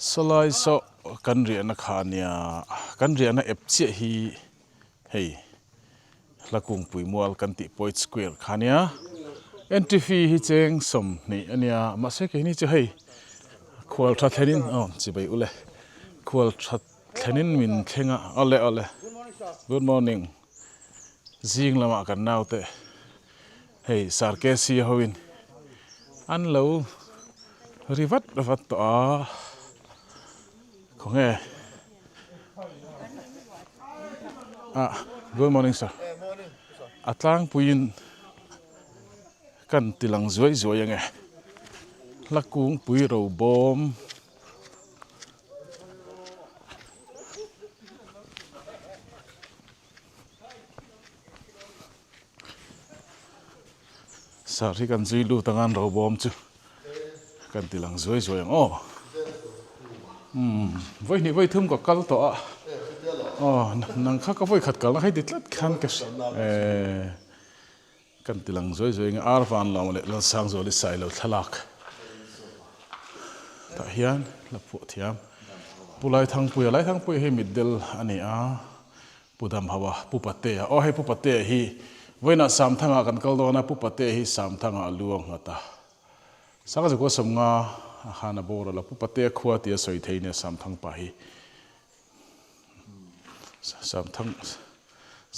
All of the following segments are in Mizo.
Sawlai saw kan riahna kha a nia, kan riahna ep chiah hi hei hla kungpui mual kan tih Poet Square kha a nia. Entry fee hi cheng 20 a nia, mahse keini chu hei khual tha thlenin aw chibai ule khual tha thlenin min thleng a, awle awle good morning zing lamah kan naute Hei Sarkesi hoin an lo ri vat vat tawh a, khawnge ah good morning sir a tlangpuiin kan ti lang zuai zuai ange hla kungpui ro bawm. Sar hi kan zui lut anga an robawm chu kan ti lang zuai zuai ang aw. Umm vawi hnih vawi thum ka kal tawh a aw nang kha ka vawi khat kalna kha i ti tlat khan ka hria eh kan ti lang zuai zuai ang ar van lo leh Lalsangzuali Sailo thlalak tah hian la phuah thiam Pu Laithangpuia Laithangpuia hi mitdel a ni a. Pu Damhaua, Pu Patea, aw hei Pu Patea hi vawiinah Samthangah kan kal dawn a, Pu Patea hi Samthangah a lu a nghat a. Sanga Zakua Sawmnga a khan a boral a, Pu Patea khua tia sawi thei nia Samthang pa hi. Samthang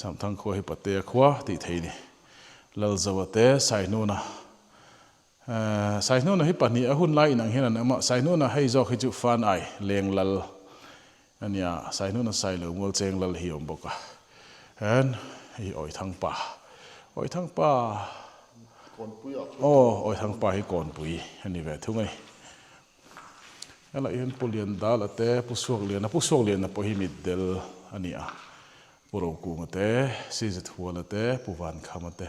Samthang khua hi Patea khua tih thei ni. Lalzoa te Saihnuna Saihnuna hi pahnih a hun lai inang hian an awm a, Saihnuna hei zawk hi chu Fan Ai leng lal a nia, Saihnuna sai lo mual cheng lal hi a awm bawk a, hen hei hi Awithang pa, Awithang pa aw Awithang pa hi Kawnpui a ni ve thung a ni. Helai hian Pu Liandala te, Pu Suakliana, Pu Suakliana pawh hi mitdel a ni a, Pu Rokunga te, Sizathuala te, Pu Vankhama te,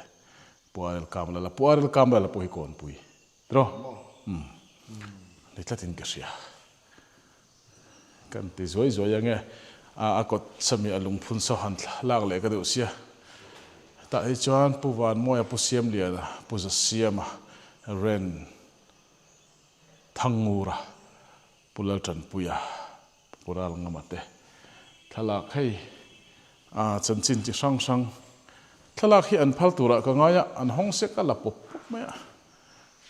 Pu Arel Kamlala, Pu Arel Kamlala pawh hi kawnpui tiraw? Umm, ni tlatin ka hria. Kan ti zuai zuai ange, a kawt sami a lungphun saw han lak leh ka deuh sia. Tah hi chuan Pu Vanmawia, Pu Siamliana, Pu Zasiama, Ren Thangngura, Pu Laltanpuia, Pu Ralngama te thlalak hei a chanchin chi hrang hrang thlalak hi an phal turah ka ngai a, an hawng sek a la pawp pawp mai a.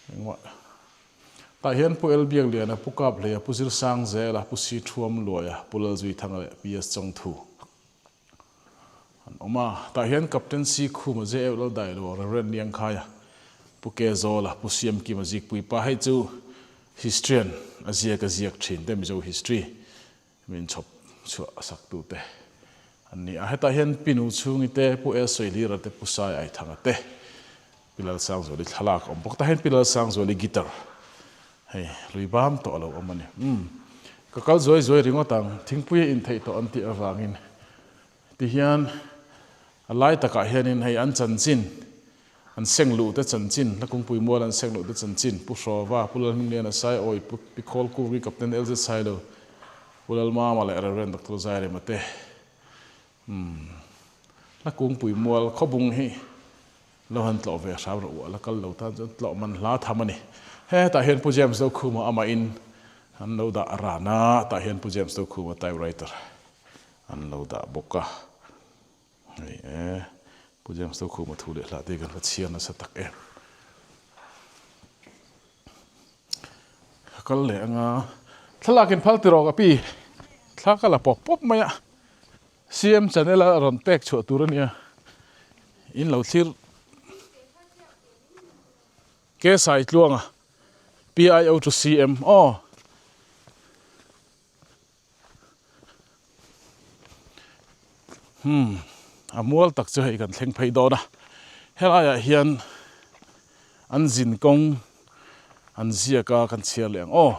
Engmah tah hian Pu Elbiakliana, Pu Kaphleia, Pu Zirsangzela, Pu Sithuam Luaia, Pu Lalzuithanga leh PS Chawngthu an awm a. Tah hian Captain C Khuma, J Lal Dailo, Rev Liangkhaia, Pu Kezawla, Pu Siamkima Zikpuipa hei chu Histrian a ziak a ziak thin te Mizo history min chhawp chhuah a sak tu te an ni a. Hetah hian Pi Nu Chhungi te, Pu El Sawihlira te, Pu Sai Aithanga te, Pi Lalsangzuali thlalak a awm bawk. Tah hian Pi Lalsangzuali guitar hei lui bam tawh a lo awm a ni. Umm ka kal zuai zuai ringawt ang, thingpui a intheih tawh an tih avangin tihian a lai takah hianin hei an chanchin An seng luh te chanchin, Hla Kungpui Mual an seng luh te chanchin, Pu Hrawva, Pu Lalhmingliana Saiawi, Pu Pi Khawl Kuri, Captain LZ Sailo, Pu Lalmama leh Rev. Doctor Zairema te. Umm. Hla Kungpui Mual khawbung hi lo han tlawh ve hram rawh u, a la kal lo tan chuan tlawh man hla tham a ni. Hetah hian Pu James Dokhuma amahin an lo dah ran a, tah hian Pu James Dokhuma typewriter an lo dah bawk a. Hei e, Pu James Dokhuma thu leh hlah te hi kan hla chhiar nasa tak em. Ka kal leh anga, thlalak in phal tiraw ka pi, thla ka la pawp pawp mai a, CM channel a rawn pek chhuah tur a nia, in lo thlir Ke Saitluanga, PIO to CM aw. Umm a mual tak chu hei kan thleng phei dawn a, helaiah hian an zin kawng an ziak a kan chhiar leh ang aw.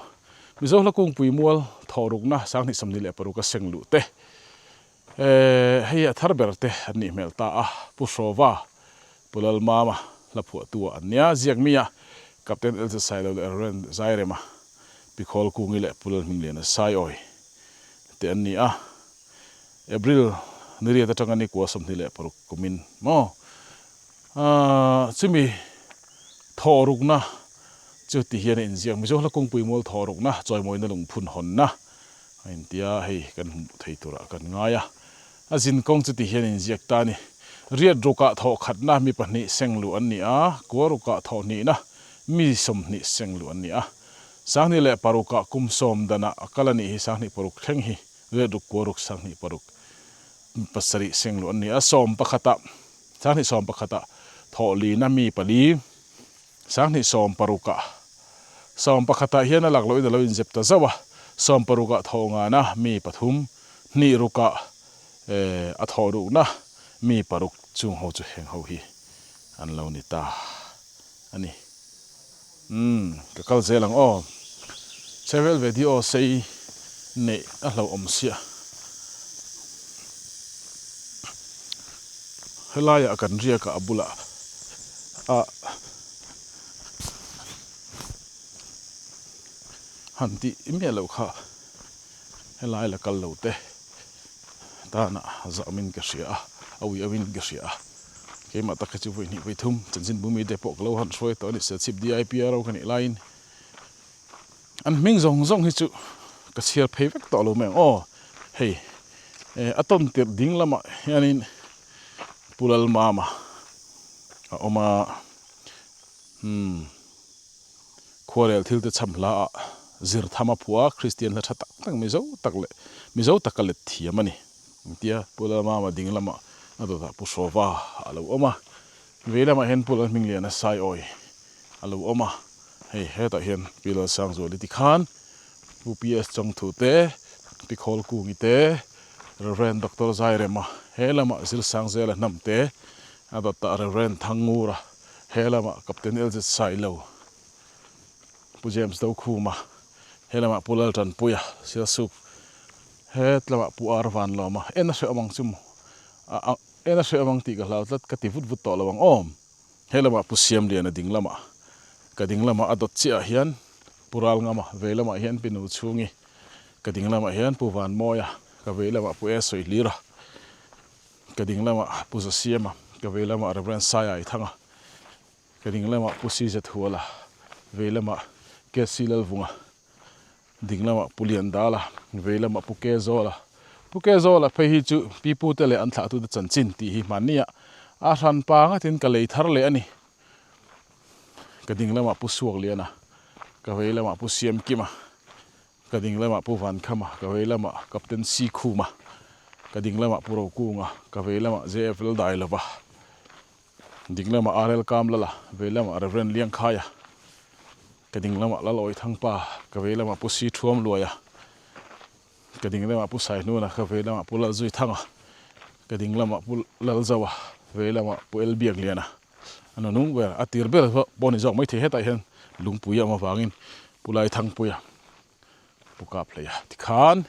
Mizo hla kungpui mual thawhrukna 2026 a seng luh te eh hei a thar ber te an nih hmel ta a, Pu Hrawva, Pu Lalmama hla phuahtu ah an nia, ziak mi a Captain Elza Sailo leh Rev Zairema Pi Khawlkungi leh Pu Lalhmingliana Saiawi te an ni a, April ni riat atanga ni kua 26 kumin maw chumi thawhrukna Chu ti hian a inziak Mizo hla kungpui mual thawh rukna, chawimawina lungphun hawnna a intia hei kan hmuh thei turah kan ngai a. A zin kawng chu ti hian a inziak ta a ni. Riat rukah thawh khatna mi pahnih seng luh an ni a, kua rukah thawh hnihna mi 20 seng luh an ni a. 2006ah kum sawm danah a kal a nih hi 26 thleng hi riat ruk kua ruk 26 mi pasarih seng luh an ni a. Sawm pakhatah 2011ah thawh lina mi pali 2016ah 11ah hian a lak lohin a lo inzep ta zauh a, 16ah thawh ngana mi pathum, hnih rukah a thawh rukna mi paruk chung ho chu heng ho hi an lo ni ta a ni. Umm ka kal zel ang aw. Chhevel vedio sei neih a hlauhawm siah. Helaiah kan riak a a bulah a han tih miah loh kha helai la kal lo te tana zahmin ka hria a, a ui auin ka hria a. Keimah tak hi chu vawi hnih vawi thum chanchin bumi te pawh ka lo han hruai tawh a ni Serchhip DIPRO ka nih laiin an hming zawng zawng hi chu ka chhiar phei vek tawh lo mai ang aw. Hei a tawn tirh ding lamah hianin Pu Lalmama a awm a, umm khuarel thil te chham hla ah zir tham a phuah a, Kristian hla tha tak tak Mizo tak leh Mizo taka let thiam a ni. Engtia Pu Lalmama ding lamah a dawtah Pu Hrawva a lo awm a, vei lamah hian Pu Lalhmingliana Saiawi a lo awm a, hei hetah hian Pi Lalsangzuali tikhan Pu PS Chawngthu te, Pi Khawlkungi te, Rev. Doctor Zairema he lamah Zirsangzela hnam te, a dawtah Rev. Thangngura he lamah Captain LZ Sailo, Pu James Dokhuma he lamah Pu Laltanpuia Sialsuk he lamah Pu Ar Vanlawma en a hrehawm ang chu maw a en a hrehawm ang tih ka hlau tlat ka ti vut vut tawh lo ang aw. He lamah Pu Siamliana ding lamah ka ding lamah a dawt chiahah hian Pu Ralngama vei lamah hian Pi Nuchhungi ka ding lamah hian Pu Vanmawia ka vei lamah Pu E Sawihlira ka ding lamah Pu Zasiama ka vei lamah Rev. Saia Ithanga ka ding lamah Pu CZ Huala vei lamah KC Lalvunga Ding lamah Pu Liandala, vei lamah Pu Kezawla. Pu Kezawla phei hi chu pi pute leh an thlahtute chanchin tih hi hmannia a hran pa ngatin ka lei thar leh a ni. Ka ding lamah Pu Suakliana, ka vei lamah Pu Siamkima, ka ding lamah Pu Vankhama, ka vei lamah Captain Sikhuma, ka ding lamah Pu Rokunga, ka vei lamah JF Laldailova, ding lamah RL Kamlala, vei lamah Rev. Liangkhaia. Ka ding lamah Lal Awi Thangpa, ka vei lamah Pu Si Thuam Luaia, ka ding lamah Pu Sai Hnuna, ka vei lamah Pu Lal Zui Thanga, ka ding lamah Pu Lal Zaua, vei lamah Pu El Biak Liana. A nunung ber, a tir ber pawh ni zawk maithei hetah hian lungpui a awm avangin Pu Lai Thangpuia, Pu Kap Hleia tikhan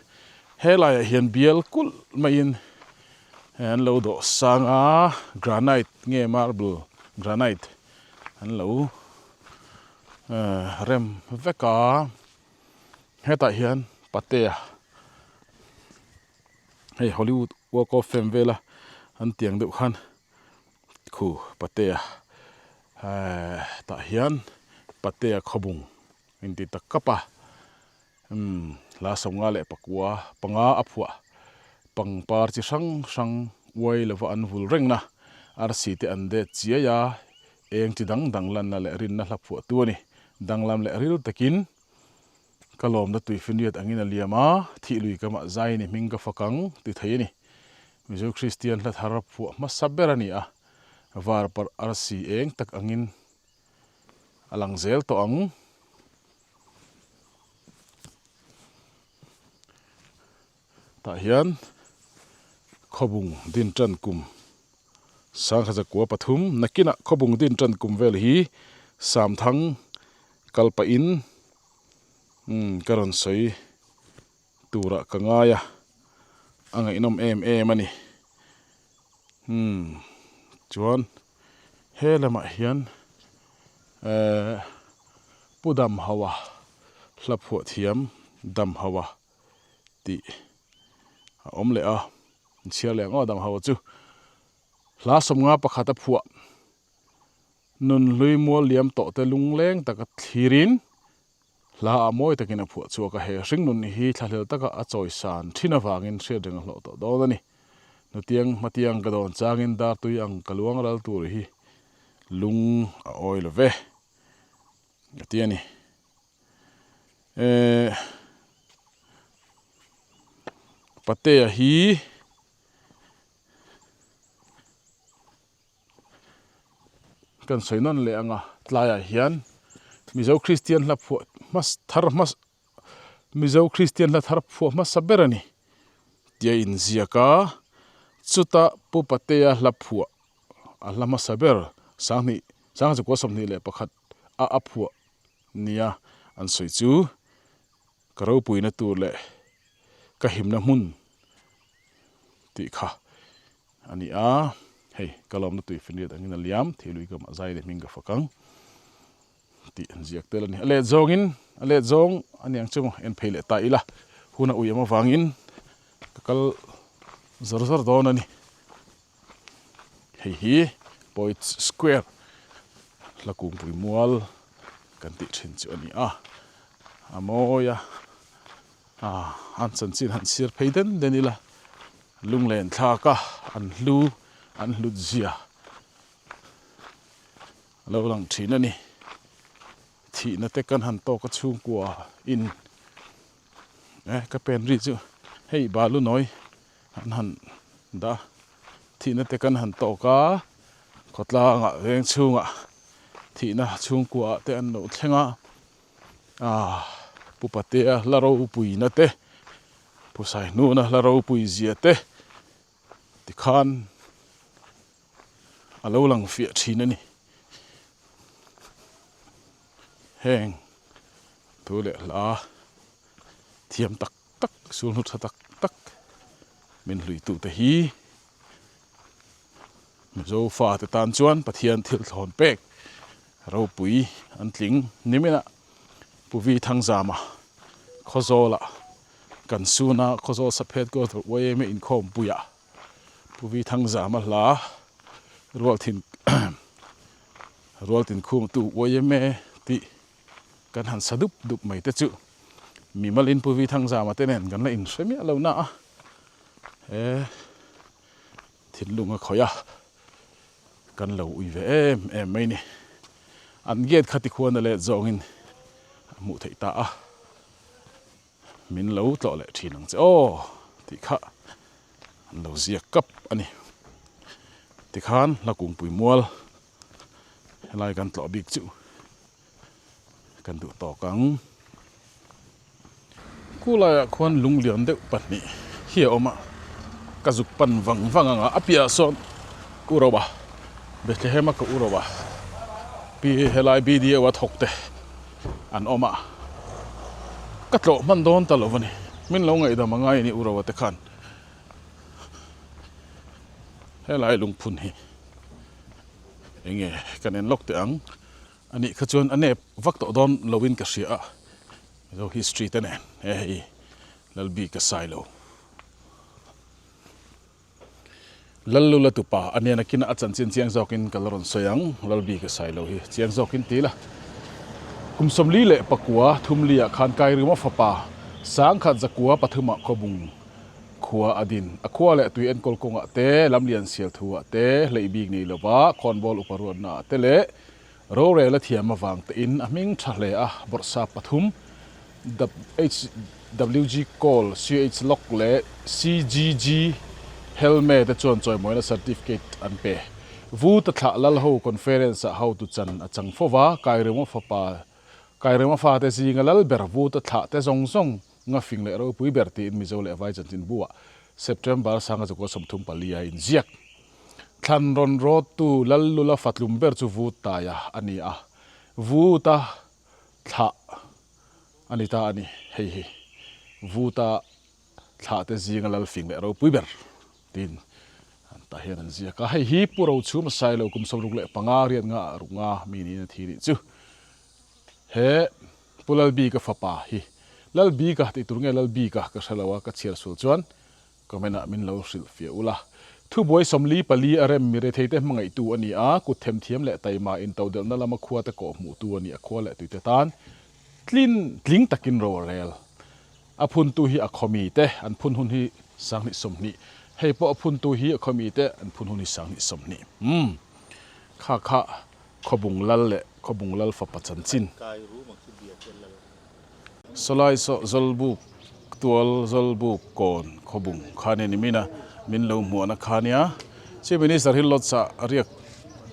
helaiah hian bial kulh maiin an lo dawh sang a, granite nge marble granite an lo rem vek a, hetah hian patea hei Hollywood walk of fame vela an tiang deuh khan khu patea tah hian patea khawbung inti tak kap a umm hla sawmnga leh pakua panga a phuah pangpar chi hrang hrang uai lova an vul reng na arsi te an det chiai a eng chi dang dang lanna leh rinna hla phuah tu a ni danglam leh ril takin ka lawmna tui finriat angin a liam a thih lui ka mah zai ni hming ka fak ang ti thei a ni Mizo Kristian hla thar phuah hmasa ber a ni a var parh arsi eng tak angin a lang zel tawh ang. Tah hian khawbung din tan kum sangkhat zakua pathum nakinah khawbung din tan kum vel hi Samthang kal pahin umm ka rawn sawi turah ka ngai a, a ngaihnawm em em a ni. Umm chuan he lamah hian ehh Pu Damhaua hla phuah thiam Damhaua tih a awm leh a, inchhiar leh ang aw Damhaua chu hla sawmnga pakhat a phuah. Nunhlui mual liam tawh te lungleng taka thlirin hla ah mawi takin a phuah chhuak a, he hringnun hi thlahlel taka a chawisan thin avangin hriat reng a hlawh tawh dawn a ni. Nutiang hmatiang ka dawn changin dartui ang ka luang ral tur hi lung a awi lo ve a ti a ni. Ehh Patea hi. Kan sawi nawn leh ang a, tlaiah hian Mizo Kristian hla phuah hmas thar hmas Mizo Kristian hla thar phuah hmasa ber a ni tih a inziak a, chuta Pu Patea hla phuah a hla hmasa ber Sanghnih Sangzakua 21 a a phuah nia an sawi chu ka ropuina tur leh ka himna hmun tih kha A ni a, hei ka lawmna tui finriat angin a liam, thilui ka mah zai leh hming ka fak ang tih an ziak tel a ni. A let zawngin, a let zawng a niang chu maw, en phei leh ta ila, hun a ui em avangin ka kal zawr zawr dawn a ni. Hei hi Poets Square hla kungpui mual kan tih thin chu a ni a, a mawi a, an chanchin han chhiar phei den den ila. Lunglen thlak a an hlu an hlut zia a lo lang thin a ni. Thihna te kan han tawk a chhungkua in eh ka pen ri chu hei balu nawi an han dah a thihna te kan han tawk a khawtlangah veng chhungah thihna chhungkua ah te an lo thleng a ah Pu Patea hla ropuina te. Phusai hnuna hla ropui zia te tikhan a lo lang fiah thin a ni. Heng thu leh hla thiam tak tak, sulhnu tha tak tak min hluitute hi Mizo fate tan chuan Pathian thil thlawn pek ropui an tling niminah Pu Vi Thangzama Khawzawlah kan sun a, Khawzawl Saphet Gospel YMA inkhawmpuiah Pu Vi Thangzama hla Rualthin Rualtin khumtu YMA tih kan han sa dup dup mai te chu mimalin Pu Vi Thangzama te nen kan la inhre miah lo na a, he thinlung a khawih a, kan lo ui ve em em mai ni. An gate kha tikhuan a let zawngin a hmuh theih ta a. Min lo tlawh leh thin ang che aw tih kha an lo ziak kap a ni. Tikhan hla kungpui mual helai kan tlawh bik chu kan duh tawk ang. Khulaiah khuan lunglian deuh pahnih hi a awm a, ka zuk pan vang vang ang a, a piahah sawn U Roa, Bethlehem a ka U Roa, pi helai BDO a thawk te an awm a, ka tlawh hman dawn ta lo a ni, min lo ngaihdam a ngai a ni U Roa te khan helai lungphun hi eng nge kan en lawk teh ang a nih kha chuan a nep vak tawh dawn lo in ka hria a, Mizo history te nen he hei Lalbika Sailo. Lallula tupa a nen a kina a chanchin chiang zawkin ka la rawn sawi ang, Lalbika Sailo hi chiang zawkin ti la. Kum 49 thumliah khan Kairima fapa Sangkhat Zakua pathumah Khawbung khua a din. A khua leh tui enkawl kawngah te, lamlian sial thuah te, hleih bik nei lova khawnbawl upa ruatnaah te leh Rorel a thiam avang tein a hming tha hle a, bawrhsa pathum, HWG Call, CH Lock leh CGG Helme te chuan chawimawina certificate an pe. Vu ta thlah Lalho Conference-ah hotu chan a chang fo va, Kairema fapa Kairema fate zinga lal ber Vu ta thlah te zawng zawng nga fing leh ropui ber tiin Mizo leh Vai chanchinbu-ah September 1934 a inziak. Thlan rawn rawttu Lallula fatlum ber chu Vutaia a ni a, Vuta thlah a ni ta a ni. Hei hi Vuta thlah te zinga Lalfing leh ropui ber tiin an tah hian an ziak a. Hei hi Pu Rochhuma Sailo kum 65 riat nga ah ruk nga mi niin a thi nih chu. He Pu Lalbika fapa hi Lalbika tih tur nge Lalbika ka hre lo a, ka chhiar sual chuan Comment ah min lo hrilh fiah ula. Thubuai 44 a rem mi retheite hmangaihtu a ni a, kut themthiam leh taima intodelhna lama khuate kawh hmuhtu a ni a, khua leh tuite tan tlin tling takin ro a rel. A phuntu hi a khawmi te an phun hun hi 2020. Hei pawh a phuntu hi a khawmi te an phun hun hi 2020. Umm. Kha kha Khawbung lal leh Khawbung lal fapa chanchin. Sawlai saw Zawlbuk tual Zawlbuk kawn Khawbung kha nia ni min a, min lo hmuahna kha nia. Chief Minister hi Lodge ah riak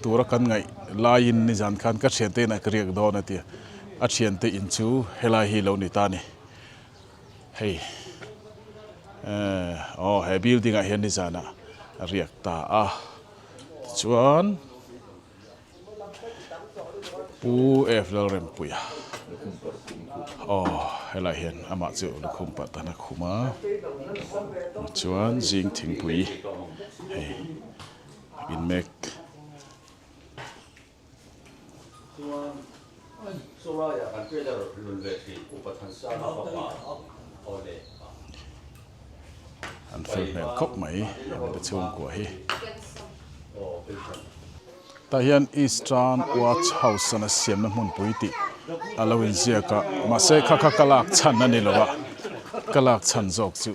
tura kan ngaih laiin nizan khan ka thiante inah ka riak dawn a ti a, a thiante in chu helai hi lo ni ta a ni. Hei aw he building ah hian nizanah a riak ta a, tichuan. Pu F Lalrempuia aw helai hian amah chu lukhum pah tan a khum a chuan zing thingpui hei in mek. An fel hmel khawp mai hemi te chhungkua hi. Tah hian Eastern Watch House an a siamna hmunpui tih a lo inziak a, mahse kha kha ka lak chhan a ni lo a, ka lak chhan zawk chu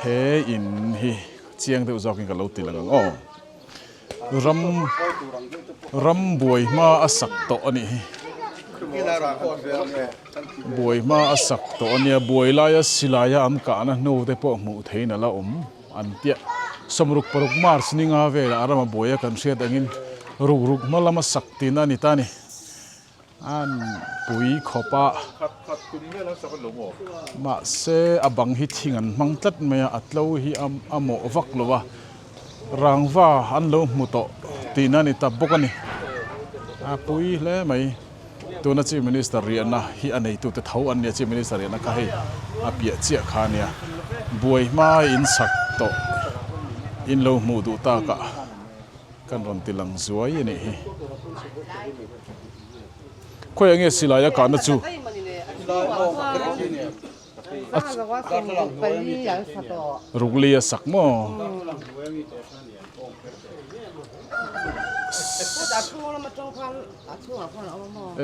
he in hi chiang deuh zawkin ka lo ti lang ang aw. Ram ram buai hma a sak tawh a nih hi. Buai hma a sak tawh a nia, buai laia silaia an kahna hnu te pawh hmuh theihin a la awm an tia. 66 March ni nga velah a rama buaia kan hriat angin ruk ruk hma lama sak tihna a ni ta a ni. An pui khawp a. Mahse a bang hi thing an hmang tlat mai a, a tlo hi a mawh vak lo a. Rangva an lo hmu tawh tihna a ni ta bawk a ni. A pui hle mai. Tuna Chief Minister riahna hi a neitute tho an nia, Chief Minister riahna kha hei a piah chiah kha a nia. Buai hma in sak tawh in lo hmuh duh takah kan rawn ti lang zuai a nih hi. Khawiah nge silai a kahna chu? Rukli a sak maw?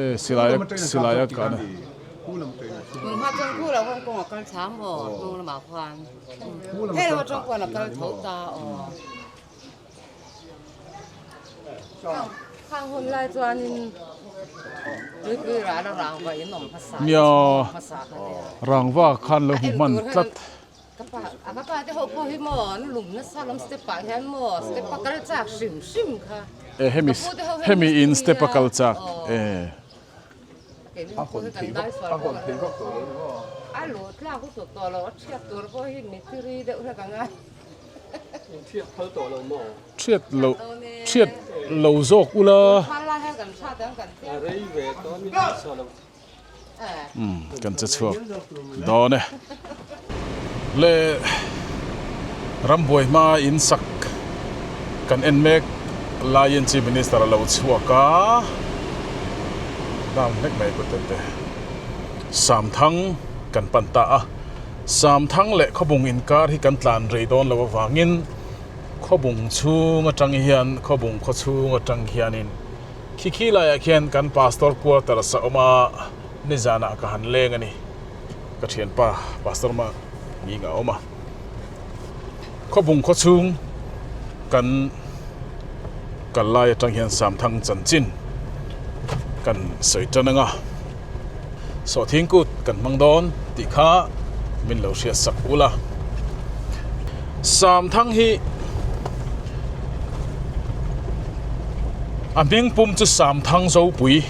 E silai silai a kahna. Nia rangva khan lo hmu hman tlat. E hemi hemi in step a kal chak e. Thiat lo thiat lo zawk ula. Umm kan che chhuak dawn e. Le rambuai hma in sak kan en mek laiin Chief Minister a lo chhuak a. Dam hlek mai kut te. Samthang kan pan ta a. Samthang leh Khawbung inkar hi kan tlan rei dawn lo avangin Khawbung chhung atang hian Khawbung khaw chhung atang hianin khi khi laiah khian kan Pastor quarters a awm a, nizanah ka han leng a ni. Ka thianpa Pastor ma hming a awm a. Khawbung khaw chhung kan kal lai atang hian Samthang chanchin kan sawi tan ang a. Sawhthing kut kan hmang dawn tih kha min lo hriat sak ula. Samthang hi a hming pum chu Samthang Zopui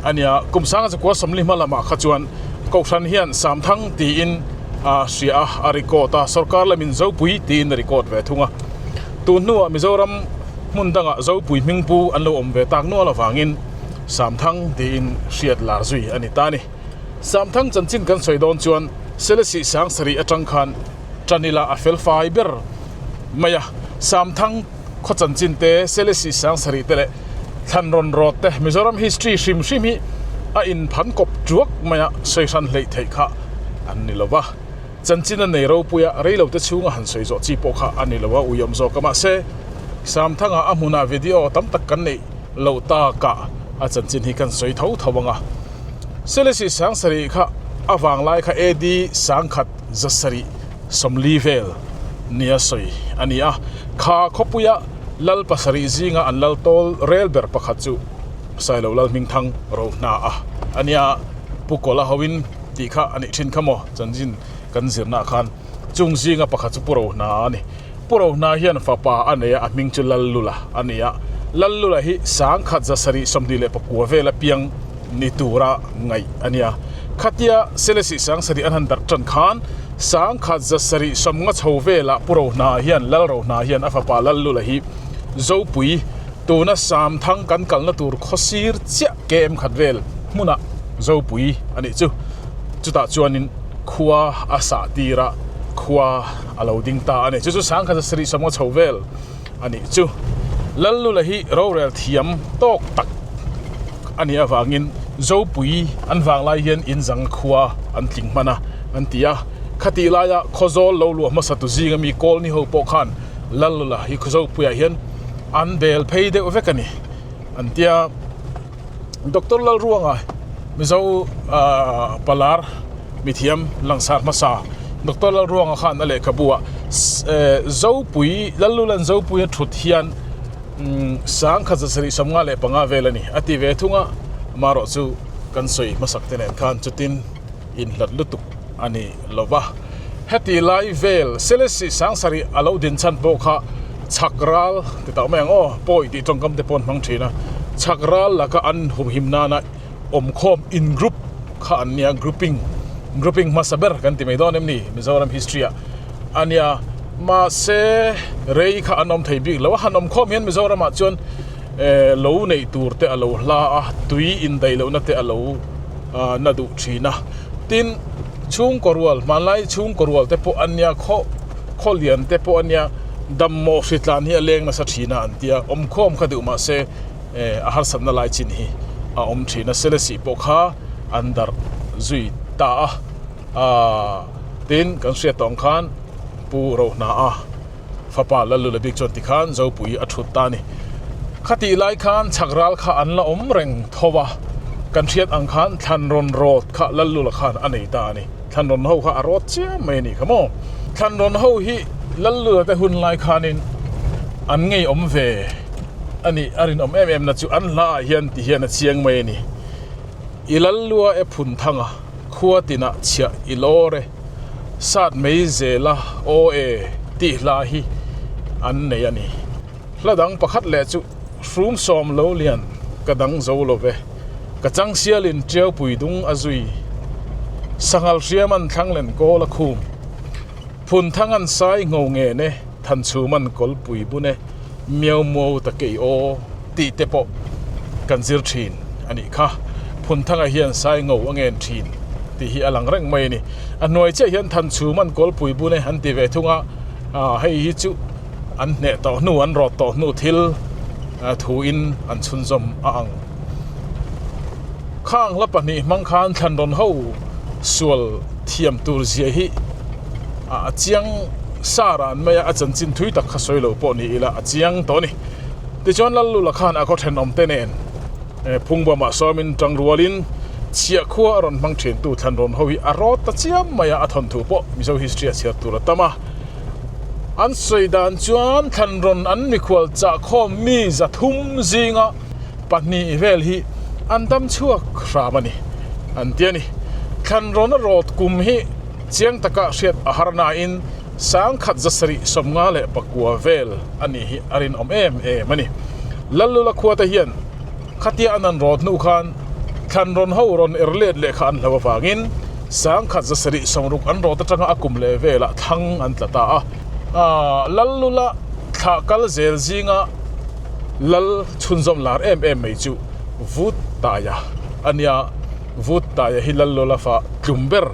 a nia. Kum sanga chakua 40 hma lamah kha chuan Kohhran hian Samthang tiin a hria a, a record a, sorkar lamin Zopui tiin a record ve thung a. Tun hnuah Mizoram hmun dangah Zopui hming pu an lo awm ve tak nual avangin Samthang tiin hriat lar zui a ni ta a ni. Samthang chanchin kan sawi dawn chuan Selesih 7000 atang khan Tanila a fel fai ber mai a. Samthang khaw chanchin te, Selesih 7000 te leh Thlanrawn rawt te Mizoram history hrim hrim hi a inphan kawp tuak mai a, sawi hran hleih theih kha an ni lo va. Chanchin a nei ropui a, rei lo te chhunga han sawi zawh chi pawh kha a ni lo a, ui awm zawk a. Mahse, Samthanga a hmunah video tam tak kan neih loh takah a chanchin hi kan sawi tho tho ang a. Selesih Sangsarih kha a vanglai kha AD 1000 740 vel nia sawi a ni a. Kha khawpuia lal pasarih zinga an lal tawl rel ber pakhat chu Sailo Lalhmingthang Rohna a a nia. Pu Kawla hoin tih kha a nih thin kha maw chanchin kan zirnaah khan chung zinga pakhat chu Pu Rohna a ni. Pu Rohna hian fapa a nei a, a hming chu Lallula a ni a. Lallula hi 1000 74 vela piang ni tura ngaih a nia. Khatia Selesih 7000 an han darh tan khan 1000 750 chho velah Pu Rohna hian Lal Rohna hian a fapa Lallula hi Zopui tuna Samthang kan kalna tur khawsir chiah KM khat vel hmunah Zopui a nih chu. Chutah chuanin khua a sah tir a, khua a lo ding ta a ni. Chu chu 1000 750 chho vel a nih chu. Lallula hi rorel thiam tawk tak a nih avangin Zopui an vang lai hian inzang khua an tling hman a an ti a. Khatih laia Khawzawl lo luah hmasa tu zinga mi Kawlni ho pawh khan Lallula hi Zopuiah hian an bel phei deuh vek a ni an ti a. Doctor Lalruanga Mizo palar mithiam langsar hmasa Doctor Lalruanga khan a lehkhabu ah Zopui Lallulan Zopui a thut hian 1775 vel a ni a ti ve thung a, amaherawh chu kan sawi hmasak te nen khan chutin inhlat lutuk a ni lo va. Heti lai vel Selesih 7000 a lo din chhan pawh kha chhak ral ti tah mai ang aw, pawi tih tawngkam te pawh an hmang thin a, chhak ral laka an humhim nana awmkhawm in group kha an nia, grouping, grouping hmasa ber kan ti mai dawn em ni Mizoram history ah a nia, mahse rei kha an awm thei bik lo a, han awmkhawm hian Mizoram ah chuan eh lo neih tur te a lo hla a, tui indaih lohna te a lo na duh thin a, tin chhungkaw rual hmanlai chhungkaw rual te pawh an nia khaw khaw lian te pawh a nia dammawh hritlan hi a leng nasa thin a an tia awmkhawm kha duh mah se eh a harsatna lai chin hi a awm thin a selesih pawh kha an darh zui ta a aaa tin kan hriat tawh ang khan pu rohna a fapa Lallula bik chuan tikhan Zopui a thut ta a ni. Khatih lai khan chhak ral kha an la awm reng tho a, kan hriat ang khan Thlanrawn rawt kha Lallula khan a nei ta a ni. Thlanrawn ho kha a rawt chiam mai a nih kha maw. Thlanrawn ho hi Lallula te hun lai khanin an ngeiawm ve a nih a rinawm em em na chu an hla ah hian ti hian a chiang mai a ni. I Lallua e phun thang a, khua tinah chhiah i lawr e. Sat mai zela aw e tih hla hi an nei a ni. Hla dang pakhat leh chu hrum sawm lo lian ka dang zo lo ve. Ka chang sialin tiaupui dung a zui. Sanghal hriam an thlang len kawl a khum. Phun thang an sai ngho ngen e, than chhum an kawlpui bun e, miau muau ta kei aw tih te pawh kan zir thin a nih kha. Phunthanga hian sai ngo a ngen thin tih hi a lang reng mai a ni. A hnuai chiah hian Thanchhum an kawlpui bun e an ti ve thung a, hei hi chu an hneh tawh hnu, an rawt tawh hnu thil thuin an chhunzawm a ang. Khang hla pahnih hmang khan thlanrawn ho sual thiam tur zia hi a chiang sa ran mai a, a chanchin thui tak kha sawi lo pawh ni ila a chiang tawh a ni. Tichuan Lallula khan a khaw thenawmte nen Phungbawmah sawmin tangrualin chhiahkhua a rawn hmang thintu thlanrawn ho hi a rawt ta chiam mai a, a thawnthu pawh Mizo history a chhiar tur a tam a. An sawi dan chuan thlanrawn an mikhual chahkhawm mi 300 zinga pahnih vel hi an dam chhuak hram a ni an ti a ni. Thlanrawn a rawt kum hi chiang taka hriat a har nain 1759 vel a nih hi a rinawm em em a ni. Lallula khuate hian khatia an an rawt hnu khan thlanrawn ho rawn er let leh kha an hlo avangin 1760 an rawt atanga a kum leh velah thlang an tla ta a. Lallula thlah kal zel zinga Lal chhunzawm lar em em mai chu Vuttaia a nia. Vuttaia hi Lallula fa tlum ber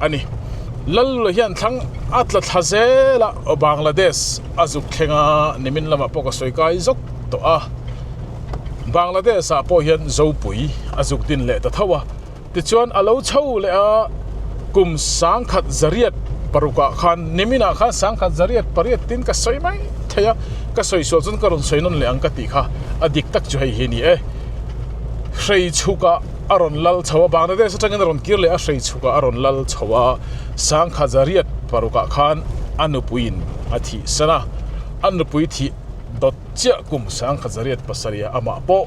a ni. Lallula hian thlang a tla thla zel a, Bangladesh a zuk thleng a, nimin lamah pawh ka sawi kai zawk tawh a. Bangladesh ah pawh hian Zopui a zuk din leh ta tho a, tichuan a lo chho leh a. Kum 1806ah khan niminah khan 1808 tin ka sawi mai thei a, ka sawi sual chuan ka rawn sawi nawn leh ang ka tih kha a dik tak chu hei hi a ni e. Hrei chhukah a rawn lal chho a, Bangladesh atangin a rawn kir leh a, hrei chhukah a rawn lal chho a, 1806ah khan a nupuiin a thih san a, a nupui thih dawt chiah kum 1807 amah pawh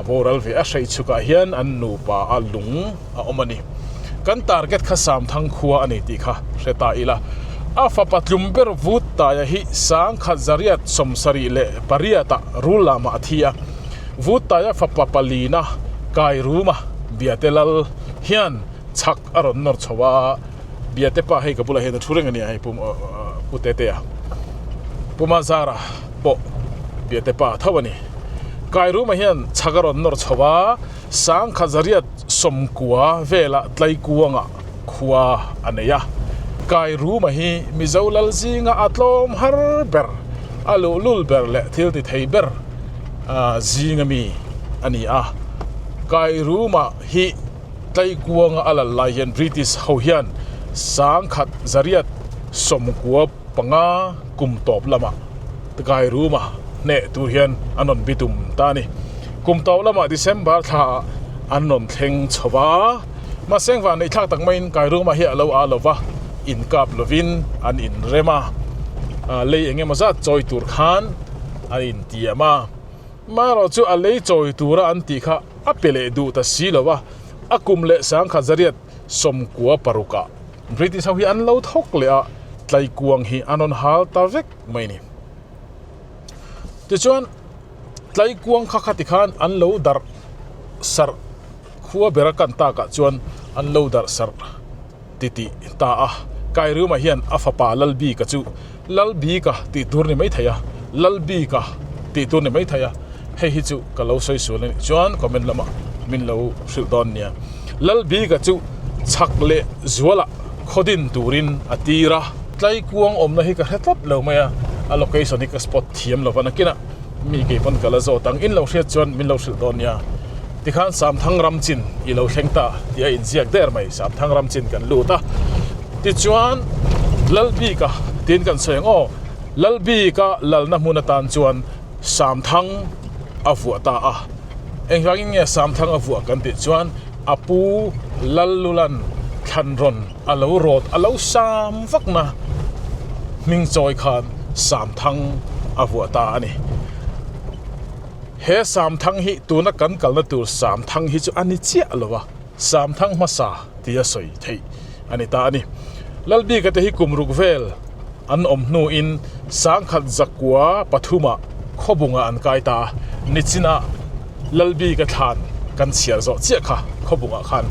a boral ve a, hrei chhukah hian an nupa a lung a awm a ni. Kan target kha Samthang khua a ni tih kha hre ta ila. A fapa tlum ber vut taia hi 1878 ah rul lamah a thi a. Vut taia fapa palina Kairuma Biate Lal hian chhak a rawn nawr chho a. Biate pa hei ka bulah hian a thu reng a nia hei Pu Pu Tetea. Pu Mazara pawh Biate pa tho a ni. Kairuma hian chhak a rawn nawr chho a. 1990 velah Tlaikuangah khua a nei a. Kairuma hi Mizo lal zinga a tlawm har ber, a luhlul ber leh thil ti thei ber zinga mi a ni a. Kairuma hi Tlaikuanga a lal lai hian British ho hian 1995 kum tawp lamah Kairuma hneh tur hian an rawn bitum ta a ni. Kum tawp lamah December thla ah an rawn thleng chho va, mahse engvah neih thlak tak maiin Kairuma hi a lo a lo va, inkap lovin an inrem a, lei eng emaw zat chawi tur khan an intiam a, marawh chu a lei chawi tura an tih kha a pe leh duh ta si lo va, a kum leh 1996 ah British ho hi an lo thawk leh a, Tlaikuang hi an rawn hal ta vek mai a ni. Tichuan. Tlaikuang kha khati khan an lo darh sarh khua bera kan takah chuan an lo darh sarh titih ta a. Kairuma hian a fapa Lalbika chu Lalbika tih tur ni mai thei a, Lalbika tih tur ni mai thei a, hei hi chu ka lo sawi sual a nih chuan comment lamah min lo hrilh dawn nia. Lalbika chu chhak leh zualah khawdin turin a tir a. Tlaikuang awmna hi ka hre tlat lo mai a, a location hi ka spot thiam lo va nakinah mi kei pawn ka la zawt ang, in lo hriat chuan min lo hrilh dawn nia. Tikhan Samthang ram chin i lo thleng ta tih a inziak der mai, Samthang ram chin kan lut a. Tichuan Lalbika tiin kan sawi ang aw, Lalbika lalna hmun atan chuan Samthang a vuah ta a. Engvangin nge Samthang a vuah kan tih chuan a pu Lallulan thlanrawn a lo rawt a lo sam vakna hming chawi khan Samthang a vuah ta a ni. He Samthang hi tuna kan kalna tur Samthang hi chu a ni chiah lo a, Samthang hmasa tia sawi theih a ni ta a ni. Lalbika te hi kum ruk vel an awm hnuin 1903ah Khawbungah an kai ta a, nichinah Lalbika thlan kan chhiar zawh chiah kha Khawbungah khan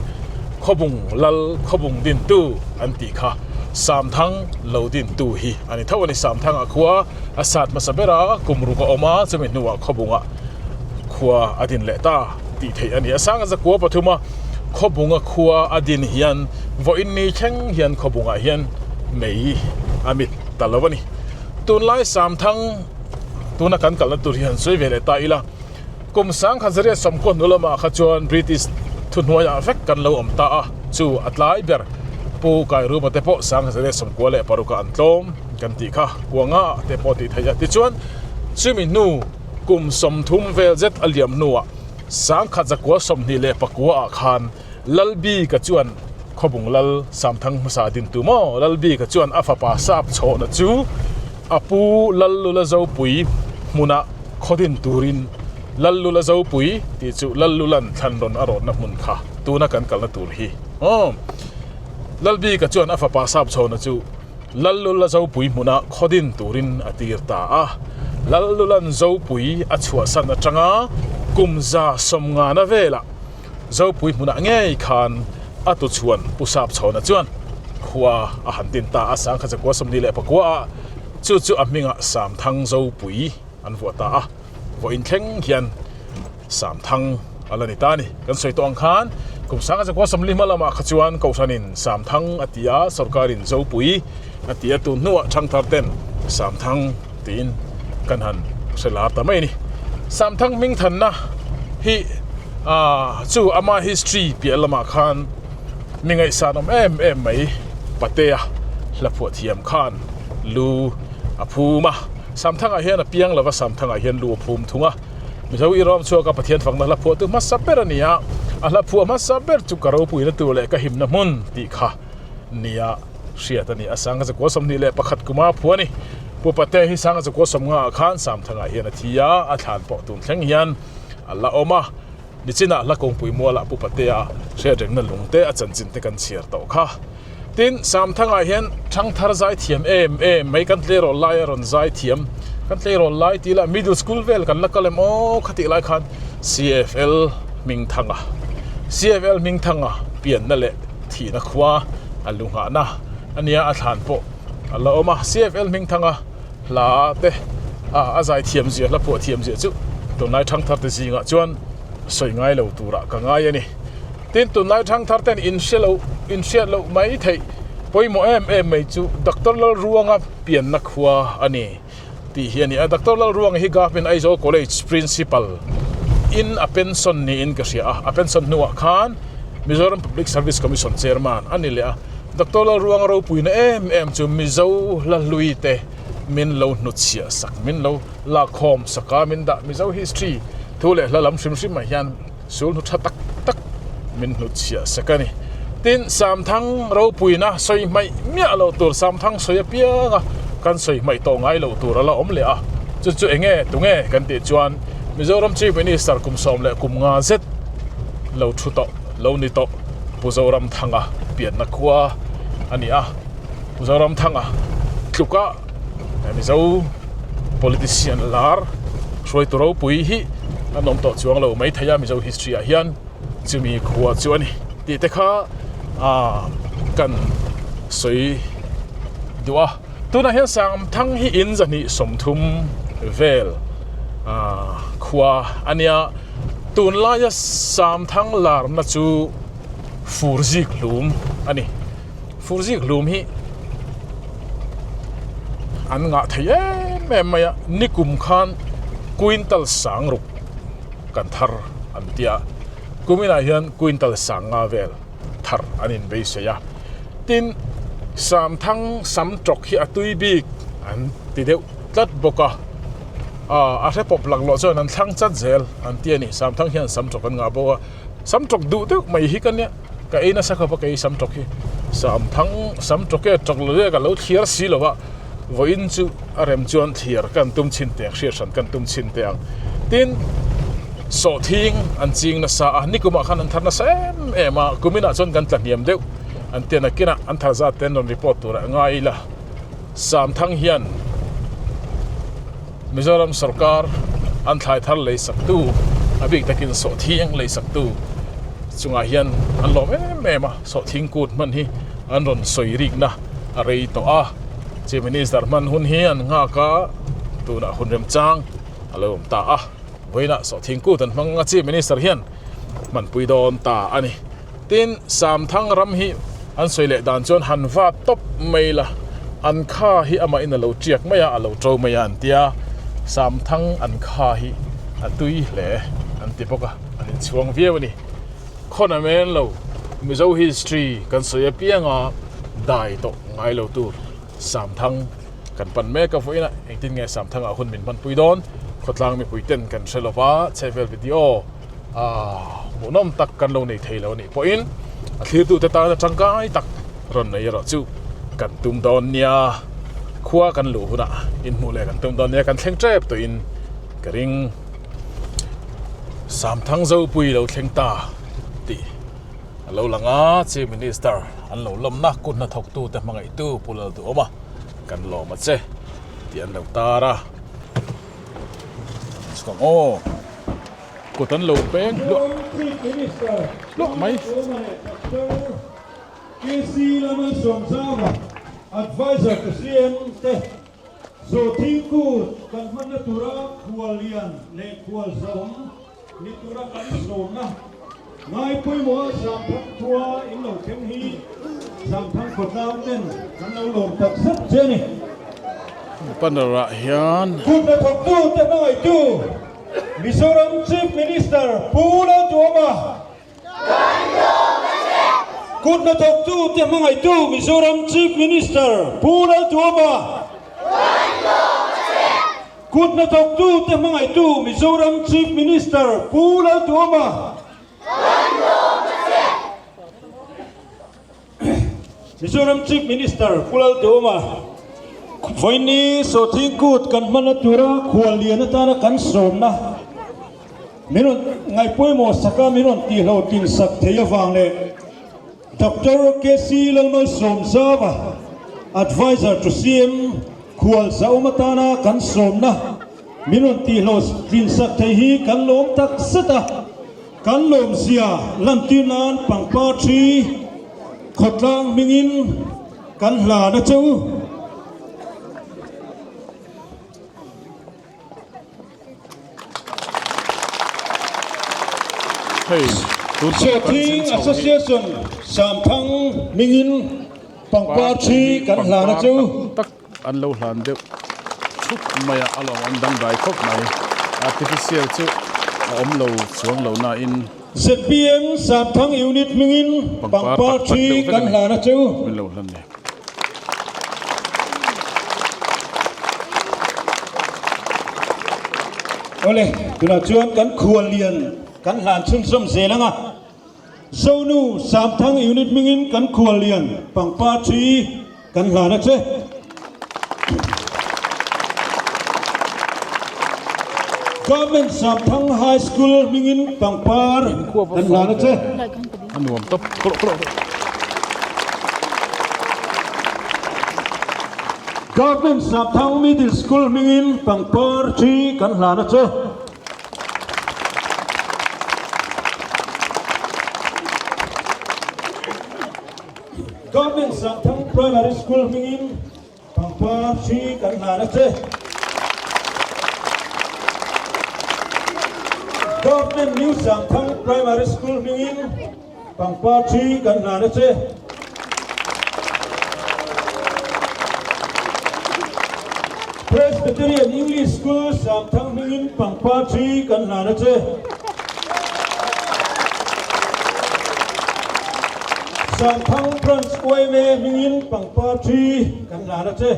Khawbung Lal Khawbung dintu an tih kha Samthang lo dintu hi a ni tho a ni. Samthangah khua a sat hmasa ber a, kum ruk a awm a, chumi hnuah Khawbungah khua a din leh ta tih theih a ni. A sanga zakua pathuma Khawbunga khua a din hian vawiin ni thleng hian Khawbungah hian mei a mit ta lo a ni. Tunlai Samthang tuna kan kalna tur hi han sawi ve leh ta ila. Kum 1990 hnu lamah kha chuan British thuhnuaiah vek kan lo awm ta a, chu a tlai ber Pu Kairuma te pawh 1996 ah an tlawm kan tih kha kuanga te pawh tih theih a. Tichuan, chumi hnu kum 30 vel zet a liam hnuah 1929 ah khan Lalbika chuan Khawbung Lal Samthang hmasa dintu maw Lalbika chuan a fapa sap chhawhna chu A pu Lallula Zopui hmuna khawdin turin Lallula Zopui tih chu Lallulan thlanrawn a rawtna hmun kha tuna kan kalna tur hi aw. Lalbika chuan a fapa Sapchhawna chu Lallula Zopui hmuna khawdin turin a tir ta a. Lallulan Zopui a chhuahsan atanga kum 150 velah Zopui hmunah ngei khan a tuchhuan Pu Sapchhawna chuan khua a han din ta a, 1929 ah chu chu a hmingah Samthang Zopui an vuah ta a, vawiin thleng hian Samthang a la ni ta a ni. Kan sawi tawh ang khan kum 1945 hma lamah kha chuan Kohhranin Samthang a ti a, sawrkarin Zopui a ti a, tun hnuah Thangthar ten Samthang tiin kan han hre lar ta mai a ni. Samthang hmingthanna hi. Aaa chu ama history piah lamah khan Mi ngaihsan awm em em mai Patea hla phuah thiam khan lu a phum a. Samthangah hian a piang lova Samthangah hian lu a phum thung a. Mizo i rawm chhuak a Pathian fakna hla phuahtu hmasa ber a ni a, a hla phuah hmasa ber chu ka ropuina tur leh ka himna hmun tih kha nia hriat a ni. A Sanga Zakua 21 kuma phuah a ni. Pu Patea hi Sanga Zakua 50 ah khan Samthangah hian a thi a, a thlan pawh tun thleng hian a la awm a. Nichinah hla kawngpui mualah Pu Patea hriatrengna lungte a chanchin te kan chhiar tawh kha. Tin, Samthangah hian thangthar zai thiam em em mai kan tleirawl lai a rawn zai thiam. Kan tleirawl lai tih lah middle school vel kan la kal em aw khatih lai khan CFL Hmingthanga CFL Hmingthanga pianna leh thihna khua a lu nghahna a nia a thlan pawh a la awm a. CFL Hmingthanga hla te a zai thiam zia hla phuah thiam zia chu tunlai thangthar te zingah chuan sawi ngai lo turah ka ngai a ni. Tin, tunlai thangthar ten in hre loh, in hriat loh mai theih pawimawh em em mai chu Doctor Lalruanga pianna khua a ni tih hi a ni a. Doctor Lalruanga hi Government Aizawl College Principal in a pension niin ka hria a, a pension hnuah khan Mizoram Public Service Commission Chairman a ni leh a. Doctor Lalruanga ropuina em em chu Mizo hla hlui te min lo hnutchhiah sak, min lo lakkhawm sak a, min dah Mizo history thu leh hla lam hrim hrimah hian Sul hnu tha tak tak min hnutchhiah sek a ni. Tin, Samthang ropuina sawi hmaih miah loh tur, Samthang sawi apianga kan sawi hmaih tawh ngai loh tur a la awm leh a. Chu chu eng nge, tunge kan tih chuan Mizoram Chief Minister kum 15 zet lo thu tawh, lo ni tawh Pu Zoramthanga pianna khua a ni a. Pu Zoramthanga tluka Mizo politician lar hruaitu ropui hi an awm tawh chuang lo maithei a Mizo history ah hian chumi khua chu a ni tih te kha ah kan sawi duh a tunah hian Sangthang hi in 230 vel ah khua a nia tunlaia Sangthang larna chu fur zik hlum a ni. Fur zik hlum hi an ngah thei em em mai a, nikum khan quintal sang ruk kan thar an ti a, kuminah hian quintal sang nga vel thar an inbeisei a, tin Samthang sam tawk hi a tui bik an ti deuh tlat bawk a, a hre pawp laklawh chuan an thlang chat zel an ti a ni, Samthang hian sam tawk an ngah bawk a, sam tawk duh deuh mai hi ka nia. Ka ei nasa khawp a kei sam tawk hi sam thang sam tawk e tawk lo e ka lo thliar si lo a vawiin chu a rem chuan thliar kan tum chhin teh ang hriat hran kan tum chhin teh ang tin sawhthing an ching nasa a nikumah khan an thar nasa em em a kuminah chuan kan tla hniam deuh an ti a nakinah an thar zat te an rawn report turah ngai ila sam thang hian Mizoram sorkar an thlai thar lei saktu a bik takin sawhthing lei saktu chungah hian an lawm em em a, sawhthing kut hman hi an rawn sawi rikna a rei tawh a, Chief Minister hman hun hi an nghak a, tunah hun remchang a lo awm ta a, vawiinah sawhthing kut an hmang a Chief Minister hian hmanpui dawn ta a ni. Tin, Samthang ram hi an sawi leh dan chuan han va tawp mai la, an kha hi amahin a lo tiak mai a, a lo to mai a an ti a, Samthang an kha hi a tui hle an ti bawk a, an inchhuang viau a ni. Khawn a men lo, Mizo history kan sawi apianga dai tawh ngai lo tur Samthang kan pan mek a, vawiinah engtin nge Samthangah hun min hmanpui dawn? Khawtlang mipui ten kan hre lova, chhehvel video. Hmuhnawm tak kan lo nei thei lo anih pawhin a thlirtute tana tangkai tak rawn nei erawh chu kan tum dawn nia. Khua kan luh hunah inhmuh leh kan tum dawn nia kan thleng tep tawhin ka ring. Samthang Zopui lo thleng ta tih a lo lang a, Chief Minister an lo lawmna kut hnathawktute hmangaihtu Pu Lalduhawma kan lawm a che tih an lo tar a. Chhuak aw. Kut an lo peng hluah hluah mai. KC Lalmalsawmzama, Adviser to CM te Sawhthing Kut kan hmanna tura khuallian leh khualzawm ni tura kan sawmna ngai pawimawha Samthang khua in lo thleng hi Samthang khawtlang ten kan lo lawm tak zet che a ni. Banner ah hian. Kut hnathawktu te hmangaihtu. Mizoram Chief Minister Pu Lalduhoma. Kut hnathawktu te hmangaihtu Mizoram Chief Minister Pu Laltuama. Kut hnathawktu te hmangaihtu Mizoram Chief Minister Pu Laltuama. Mizoram Chief Minister Pu Laltuama vawiini Sawhthing Kut kan hmanna tura khuallian atana kan sawmna min rawn ngaihpawimawh saka min rawn tihhlawhtlin sak thei avang leh Doctor KC Lalmalsawmzava Adviser to CM khual zahawm atana kan sawmna min rawn tihhlawhtlin sak thei hi kan lawm tak zet a. Kan lawmzia lantir nan pangpar thi khawtlang hmingin kan hlan a che u. Sawhthing Association Samthang hmingin pangpar thi kan hlan a che u. An lo hlan deuh thup mai a, a lawm awm dangdai khawp mai. Artificial chu a awm lo chuang lo nain. ZPM Samthang Unit hmingin pangpar thi kan hlan a chu. Min lo hlan ni. Awle, tunah chuan kan khuallian kan hlan chhunzawm zel ang a. Zonu Samthang Unit hmingin kan khuallian pangpar thi kan hlan a che. Government Samthang High School hmingin pangpar kan hlan a che. A nuam tawp tawp tawp. Government Samthang Middle School hmingin pangpar thi kan hlan a che. Government Sangthang Primary School hmingin pangpar hri kan hlan a che. Government New Sangthang Primary School hmingin pangpar hri kan hlan a che. Presbyterian English School Sangthang hmingin pangpar hri kan hlan a che. Sangthang Branch yma hmingin pangpar thi kan hlan a che.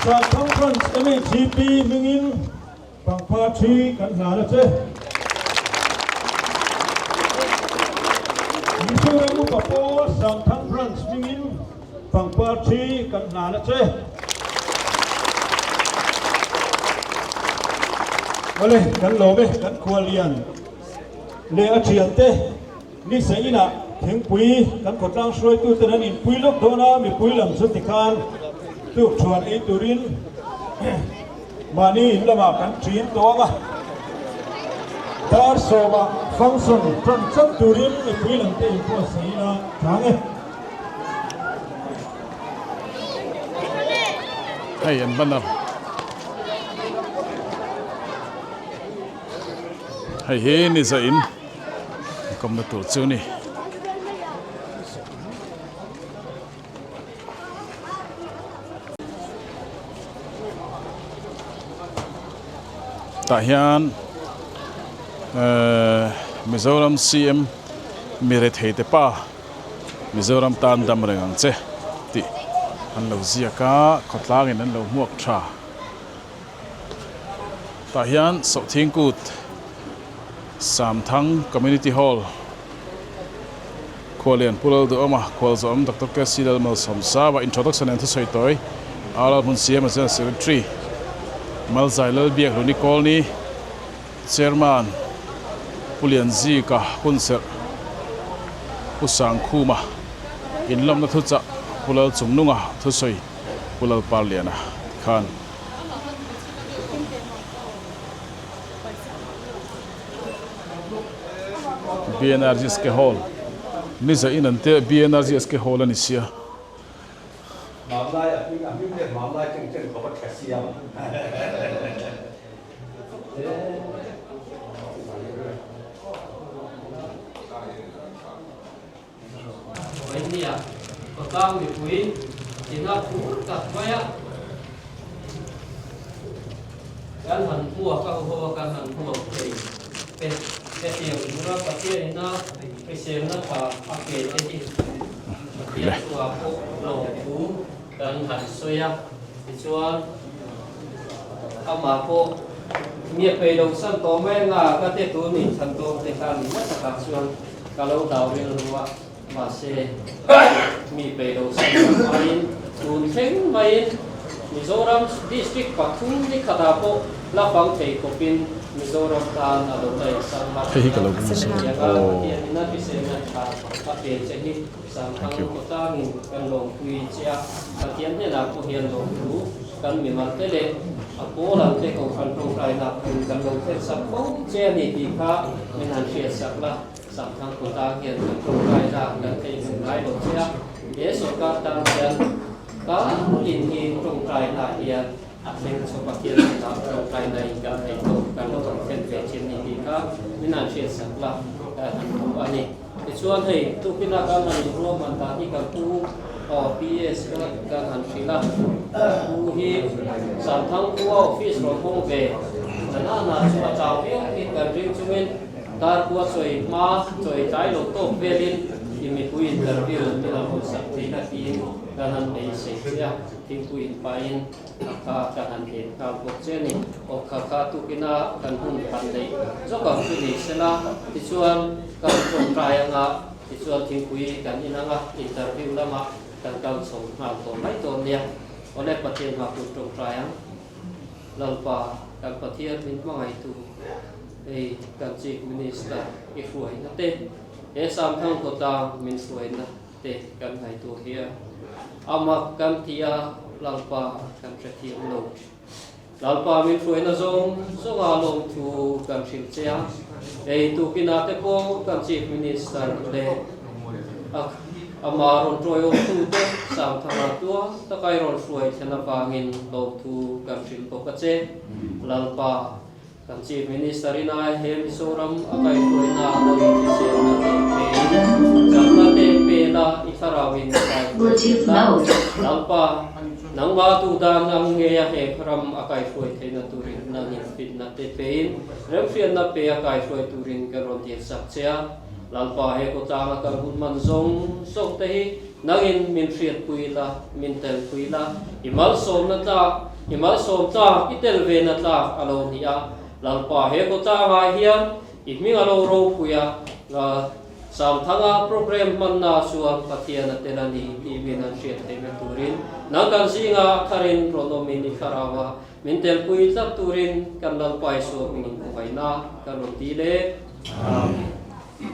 Sangthang Branch MHP hmingin pangpar thi kan hlan a che. Mizoram Upa Pawl Sangthang Branch hmingin pangpar thi kan hlan a che. Awle, kan lawm e, kan khuallian leh a thiante nisa inah thingpui kan khawtlang hruaituten an inpui lawk dawn a, mipui lam chu tikhan tuk thuan ei turin mahni in lamah kan thin tawh ang a, dar sawmah function tan chauh turin mipui lam te inbuatsaih ila tlang e. Hei an banner hei hi ni zah in kawmna tur chu ni. Tah hian ehh Mizoram CM Mirethei te pa. Mizoram tan dam reng ang che tih an lo ziak a, khawtlangin an lo hmuak tha. Tah hian Sawhthing Kut Samthang Community Hall Khualian Pu Lalduhawma, Khualzawm Doctor KC Lalmalsawmsava Introduction and Thusawi Tawi, RL Hmunsiama General Secretary, Malzai Lalbiak Luni Kawlni, Chairman Pu Lianzika hunserh Pu Sangkhuma inlawmna thuchah Pu Lalchungnunga thusawi Pu Lalparliana khan BNRGSK Hall Niza in an te BNRGSK Hall a ni sia. Vawinia khawtlang mipui ina phur tak maia kan han hmuak a, ho ho a kan han hmuak thei te hetiang tura Pathian ina. Hriselna tha a pe te hi Pathian chungah pawh lawmthu kan han sawi a, tichuan amah pawh mi a peih lo san tawh mai anga ka te tun inthlan dawn te kha ni nasa takah chuan ka lo hlau rilru a, mahse mi peih lo san tawh maiin tun thleng maiin Mizoram district pathum ni khatah pawh la fang thei khawpin Mizoram tan a lo la insang a. Hei hi ka lo bung zing aw. Pathianin a hriselna tha a pe che hi Sangthang khawtlangin kan lawmpui che a, Pathian hnenah pawh hian lawmthu kan mimal te leh a pawl ang te Kohhran tawngtaina hun kan lo thlensak fo che a ni tih kha min han hriatsak la. Sangthang khawtlang hian kan tawngtaina kan theihnghilh ngai lo che a, he sawrkar tan hian Kan in hi tawngtaina hian a thleng chawp a, thil hnenah tawngtaina in kan theih tawh kan lo rawn thlen ve thin ni tih kha min han hriatsak la kan han duh a ni. Tichuan hei tukina kan han inruahman dan hi kan pu PS kha kan han hrilh a, kan pu hi Santhang khua office rawn hawng ve Nanana chu a chau viau in kan ring chungin Darkua chawi hma chawi tlai lo tawk velin i mipui interview min lo hawn sak theih na tiin kan han beisei che a, thingpui in pahin a kha kan han en nghal bawk che a ni. Aw kha kha tukina kan hun phan neih zawk ang chu ni sela, tichuan kan tawngtai anga tichuan thingpui kan in anga interview lamah kan kal chho nghal tawh mai dawn nia. Awle Pathian nghaktu tawngtai ang. Lalpa kan Pathian min hmangaihtu hei kan Chief Minister i hruaina te, he Samthang khawtlang min hruaina te kan ngaihtuah hian a mak kan ti a, Lalpa kan hrethiam lo. Lalpa min hruaina zawng zawnga lawmthu kan hrilh che a, hei tukinah te pawh kan Chief Minister leh a Amah rawn tawiawmtu te Sangthanga tua takai rawn hruai thlen avangin lawmthu kan hrilh bawk a che. Lalpa, kan Chief Minister in ai he Mizoram a kaihhruaina a lo inhriselna te pein, chakna te pela i thlarauin kaihhruai zel la. Lalpa, nangmah duhdan ang ngeia he ram a kaihhruai theihna turin nangin fitna te pein, remhriatna pe a kaihhruai turin kan rawn dilsak che a. Lalpa he khawtlanga kan hun hman zawng zawng te hi nangin min hriatpui la, min telpui la, i malsawmna tlak, i malsawm tlak, i tel vena tlak a lo ni a. Lalpa he khawtlangah hian i hming a lo ropui a, Samthanga program hmanna chuan Pathian a tel a ni tih min an hriat theihna turin nang kan zinga a tharin rawn awmin i thlarau a, min telpui tlat turin kan Lalpa Isua hmingin kawhaina kan rawn ti le.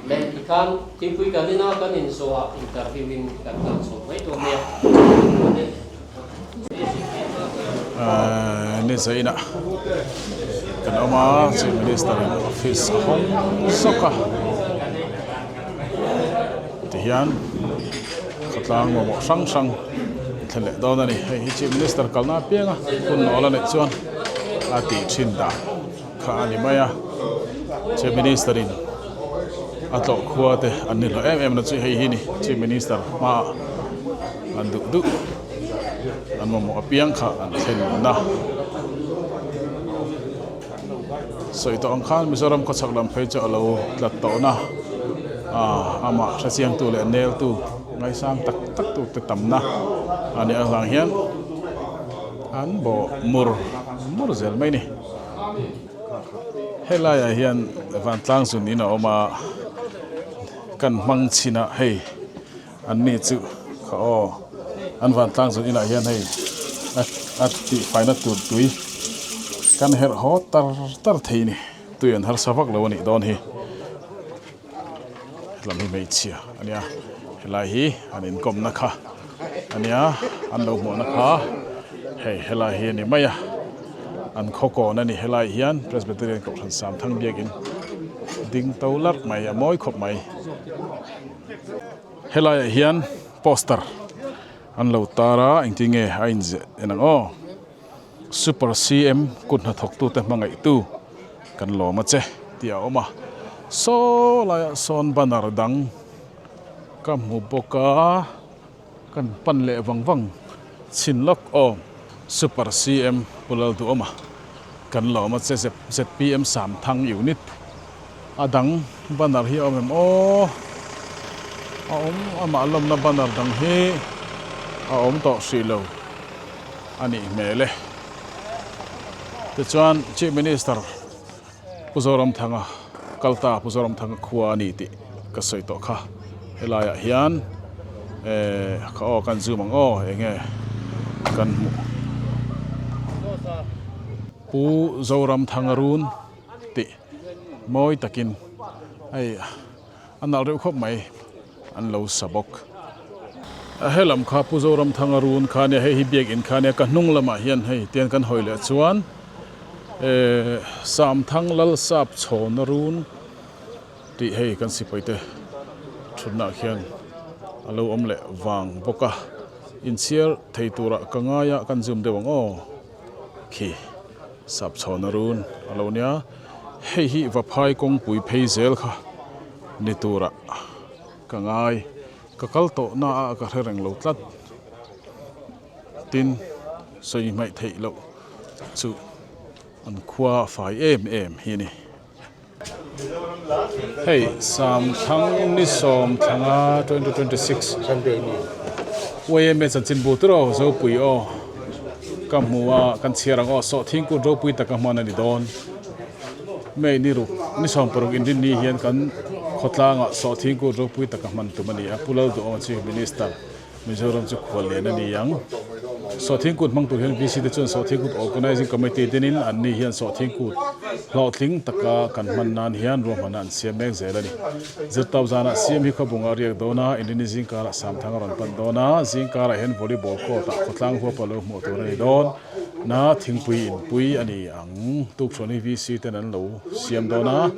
Leh tikhan thingpui kan ina kan inzawh ah interview in kan kal chho mai dawn nia. Ni zaina kan awm a Chief Minister in office a hawng zawk a tihian khawtlang mamawh hrang hrang thlen leh dawn a ni hei hi Chief Minister kalna apianga hun awl a neih chuan a tih thin dan. Kha a ni mai a, Chief Minister in a tlawh khua te an ni hlawh em em na chu hei hi ni Chief Minister hma an duh duh an mamawh apiang kha an thlen na. Sawi tawh ang khan Mizoram khawchhak lam phei chu a lo tlat tawh na amah hrechiangtu leh neltu ngaisang tak tak tu te tamna a nih avang hian an bawh mur mur zel mai a ni. Helaiah hian vantlang zun in a awm a kan hmang chhin a hei an ni chu kha aw an vantlang zun inah hian hei a tihfaina tur tui kan herh haw tar tar thei a ni tui an harsa vak lo a nih dawn hi hetlam hi hmeichhia a nia helai hi an inkawmna kha a nia an lo hmuhna kha hei helai hi a ni mai a an khaw kawn a ni helai hian Presbyterian Kohhran Samthang biakin ding to larh mai a mawi khawp mai helaiah hian poster an lo tar a engtin nge a inzeh en ang aw. Super CM kut hnathawktute hmangaihtu kan lawm a che tih a awm a, saw laiah sawn banner dang ka hmu bawk a, kan pan leh vang vang chhin lawk aw. Super CM Pu Lalduhawma kan lawm a che ZPM Samthang unit a dang banner hi a awm em aw. A awm amah lawmna banner dang hi a awm tawh hrih lo a nih hmel e. Tichuan Chief Minister Pu Zoramthanga kal ta Pu Zoramthanga khua a ni tih ka sawi tawh kha. Helaiah hian eh kha aw kan zoom ang aw eng nge kan hmuh. Pu Zoramthanga run tih mawi takin hei a nalh reuh khawp mai an lo sa bawk. A helam kha Pu Zoramthanga run kha nia hei hi biakinn kha nia ka hnung lamah hian hei tian kan hawi leh chuan eh Samthang Lalsap chhawna run tih hei kan sipai te thutna ah khian a lo awm leh vang bawk a inchhiar thei turah ka ngai a kan zoom deuh ang aw. Khi sap chhawna run a lo nia, hei hi Vaphai kawngpui phei zel kha ni turah ka ngai, ka kal tawh na a ka hre reng lo tlat. Tin, sawi hmaih theih loh chu an khua a fai em em hi a ni. Hei Samthang ni sawmthanga 2026 YMA chanchinbu tur aw Zopui aw ka hmu a kan chhiar ang aw sawhthing kut ropui taka hman a ni dawn May ni ruk ni 16 inrinni hian kan khawtlangah sawhthing kut ropui taka hman tum a ni a Pu Lalduhawma Chief Minister Mizoram chu khual lian a ni ang. Sawhthing kut hmang tur hian VC te chuan Sawhthing Kut Organising Committee dinin an ni hian Sawhthing Kut hlawhtling taka kan hman nan hian ruahmanna an siam mek zel a ni. Zirtawp zanah CM hi khawbunga a riak dawn a, Inrini zingkarah Samthang a rawn pan dawn a, zingkarah hian Volleyball court ah khawtlang huapa lo hmuh tur a ni dawn na thingpui inpui a ni ang. Tukṭhuan hi VC ten an lo siam dawn a,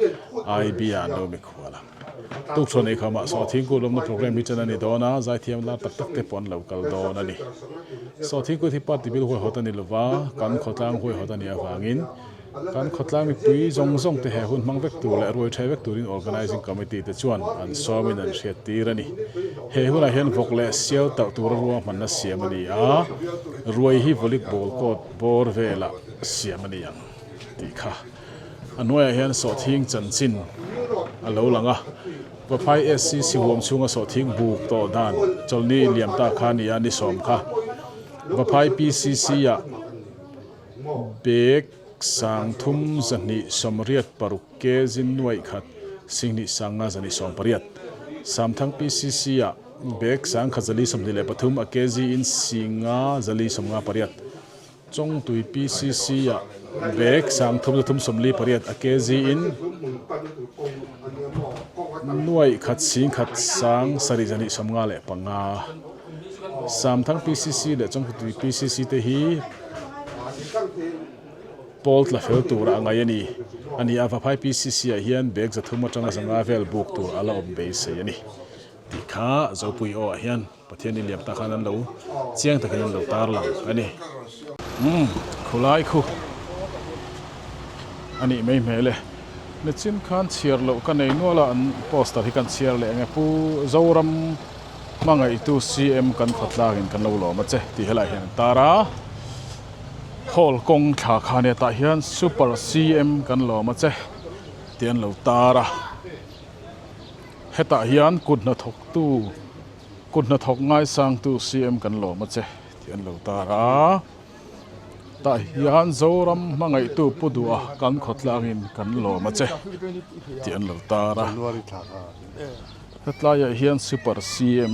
IB ah an lo mikhual ang. Tukṭhuan ei khamah Sawhthing Kut lawmna program hi ṭan a ni dawn a, zaithiam lar tak tak te pawh an lo kal dawn a ni. Sawhthing Kut hi party bil huaihawt a ni lova, kan khawtlang huaihawt a nih avangin kan khawtlang mipui zawng zawng te he hun hmang vek tur leh ruai ṭheh vek turin Organising Committee te chuan an sawmin an hriat tir a ni. He hunah hian vawk leh sial talh tura ruahmanna siam a ni a, ruai hi volleyball court bawr velah siam a ni ang tih kha. A hnuaiah hian sawhthing chanchin a lo lang a, Vaphai SC Sihuam chhunga sawhthing buk tawh dan chawlhni liam ta kha a ni a, ni sawm kha. Vaphai PCC ah bag 3 266 kg nuaih khat 2 5 218. Samthang PCC ah bag 1,023 a kg in 5 458. Chawngtui PCC ah bag 3338 a kg in nuaih khat sing khat sang sarih zahnih 55. Samthang PCC leh Chawngtui PCC te hi pawl tla fel tur a ngai a ni. A ni a, Vaphai PCC ah hian bag 300 atanga 500 vel buk tur a la awm beisei a ni. Tih kha Zopui aw ah hian Pathian i liam tak khan an lo chiang takin an lo tar lang a ni. Umm khulai khu a nih mai hmel e. Nichin khan chhiar loh ka nei nual a an poster hi kan chhiar leh ang e. Pu Zoram hmangaihtu CM kan khawtlangin kan lo lawm a che tih helaiah hian an tar a. Hall kawng thla kha nia tah hian Super CM kan lawm a che tih an lo tar a. Hetah hian kut hnathawktu, kut hnathawk ngaisangtu CM kan lawm a che tih an lo tar a. Tah hian Zoram hmangaihtu Pu Duha kan khawtlangin kan lawm a che tih an lo tar a. Hetlaiah hian Super CM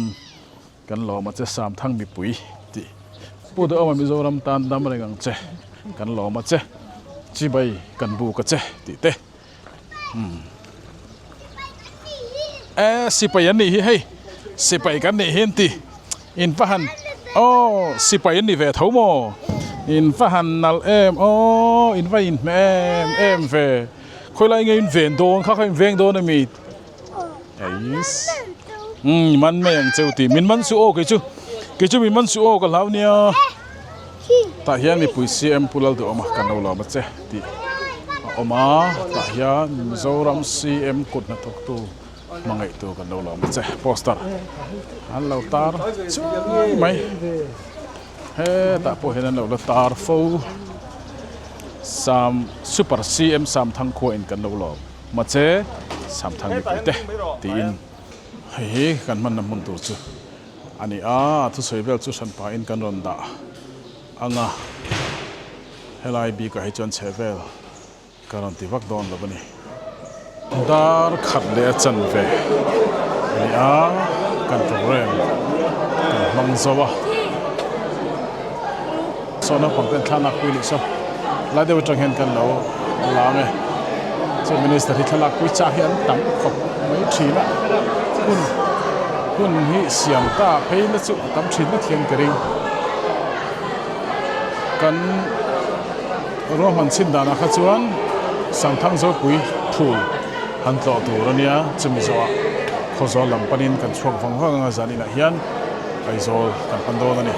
kan lawm a che Samthang mipui tih Pu Duhawma Mizoram tan dam reng ang che kan lawm a che, chibai kan buk a che tih te. E sipai an nih hi hei sipai kan nih hi an ti in va han aw sipai an ni ve tho maw in va han nalh em aw in va inhmeh em em ve khawilai nge in ven dawn kha kha in veng dawn ami eis umm man mai ang cheu tih min man suh aw kei chu kei chu min man suh aw ka hlau nia. Tah hian mipui CM Pu Lalduhawma kan lo lawm a che tih a awm a, tah hian Mizoram CM kut hnathawktu hmangaihtu kan lo lawm a che poster an lo tar chuai mai hetah pawh hian an lo la tar fo Sam Super CM Samthang khua in kan lo lawm a che Samthang mipui te tiin. Hei hi kan hmanna hmun tur chu a ni a, a thusawi vel chu hran pahin kan rawn dah ang a, helai bikah hi chuan chhe vel ka rawn ti vak dawn lo a ni. Dar khat leh a chanve a ni a, kan program kan hmang zo a. Saw naupang ten thlalak pui leh saw lai deuh atang hian kan lo lam e. Chief Minister hi thlalak pui chak hi an tam khawp mai thin a, hun hun hi siam ta phei na chu a tam thin ngawt hian ka ring. Kan ruahman chhin danah kha chuan Sangthang Zopui phul han tlawh tur a nia, chumi zawhah Khawzawl lam panin kan chhuak vang vang anga zaninah hian Aizawl kan pan dawn a ni.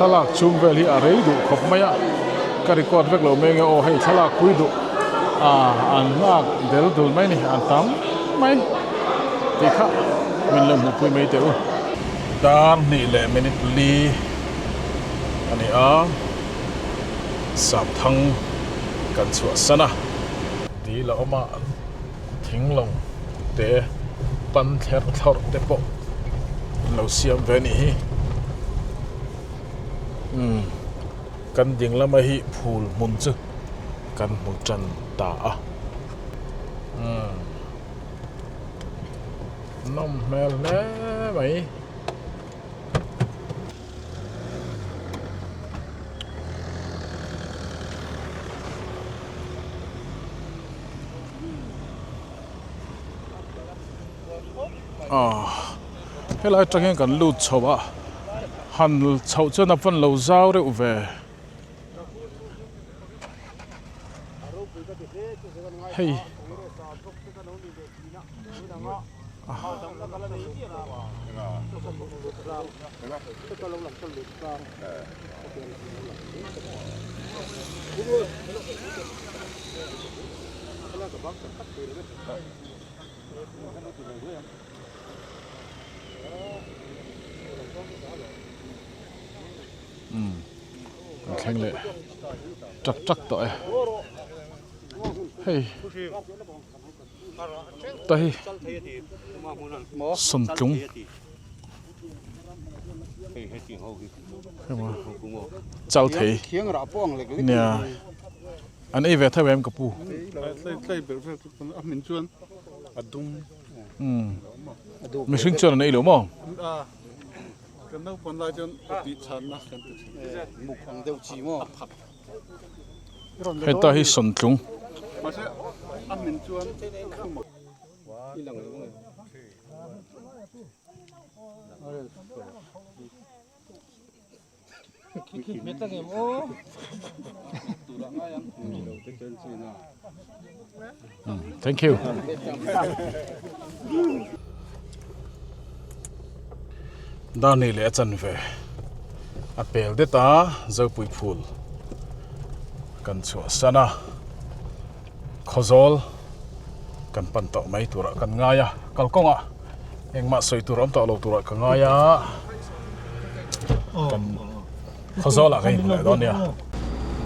Thlalak chhung vel hi a rei duh khawp mai a, ka record vek lo mai nge aw hei thlalak pui duh ah an nghak del dul mai a ni an tam mai tih kha min lo hmuhpui mai teh u. Dar hnih leh minute li a ni a, Sapthang kan chhuahsan a. Dil a awm a, thinglawng te pan thler thlawrh te pawh an lo siam ve a nih hi. Umm kan ding lama hi phul hmun chu kan hmu tan ta a. Umm nawm hmel hle mai. Helai atang hian kan lut chho a han chhoh chuan a pawn lo zau reuh ve. Hei. Kan thleng leh tak tak tawh e hei ta hi sawmtlung chal thei nia an ei ve theuh em ka pu mihring chuan an ei lo maw. Heta hi sawntlung. Thank you. Dani leh a chanve a pel det a Zopui phul kan chhuahsan a Khawzawl kan pan tawh mai turah kan ngai a kalkawngah engmah sawi tur awm tawh lo turah ka ngai a kan Khawzawlah ka inhmu leh dawn nia.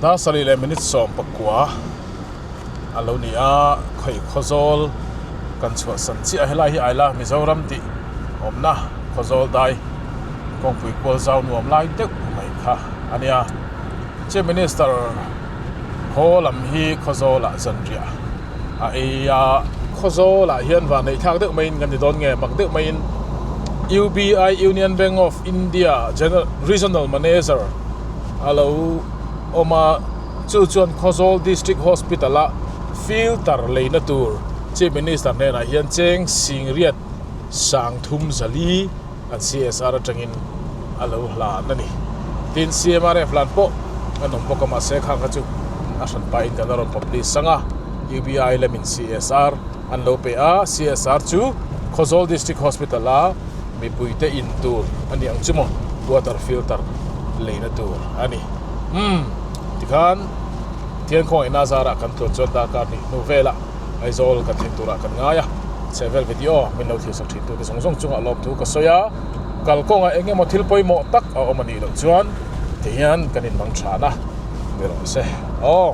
Dar sarih leh minute 19 a lo ni a, khawi Khawzawl kan chhuahsan chiah a, helai hi Aila Mizoram tih awmna Khawzawl dai kawngpui kual zau nuam lai deuh mai kha a nia. Chief Minister khaw lam hi Khawzawlah zanriah a ei a. Khawzawlah hian vanneih thlak deuh maiin kan ti dawn nge mak deuh maiin UBI Union Bank of India General Regional Manager a lo awm a, chu chuan Khawzawl District Hospital a filter leina tur Chief Minister hnenah hian cheng singriat sangthum zali an CSR atangin a lo hlan a ni. Tin, CMRF hlan pawh an awm bawk a, mahse khang kha chu a hran pahin kan a rawn publish ang a, UBI lamin CSR an lo pe a, CSR chu Khawzawl District Hospital a mipuite in tur a ni ang chu maw, water filter leina tur a ni. Umm, tikhan. Pathian khawngaihna zarah kan tluan chuan darkar hnih hnu velah Aizawl kan thleng turah kan ngai a, chhehvel video min lo thilsak thin tute zawng zawng chungah lawmthu ka sawi a, kalkawngah eng emaw thil pawimawh tak a awm a nih loh chuan tihian kan inmang than a ni rawh se aw.